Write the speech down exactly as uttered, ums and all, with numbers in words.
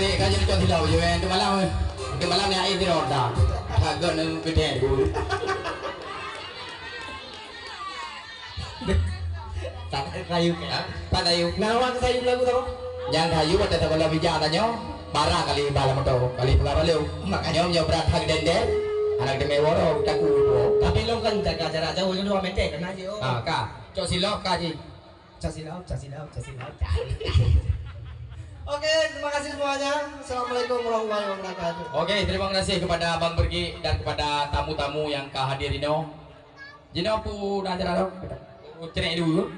Eh, ka jadi cok silau je, eh. Untuk malam, eh. Untuk malam ni air dia dah. Takut nak gede dulu. Tak kayu ke? Ha? Pak Tayu. Nah, awak Tayu lagu tu. Yang Tayu ada tak kalau bijak tanya. Barang kali bala motor, kali pula balik. Makanya nyonya berat hak dendam. Anak demi woro, takut. Tapi long kan jaga jarak jauh, dua meter, kena je, oh. Ha, ka. Cok silok ka ji. Cok silok, cok silok, cok silok. Oke, terima kasih semuanya. Assalamualaikum warahmatullahi wabarakatuh. Oke, terima kasih kepada Abang Bergi dan kepada tamu-tamu yang ka hadir inoe. Jinoe pu dah acara tu. Cerek dulu.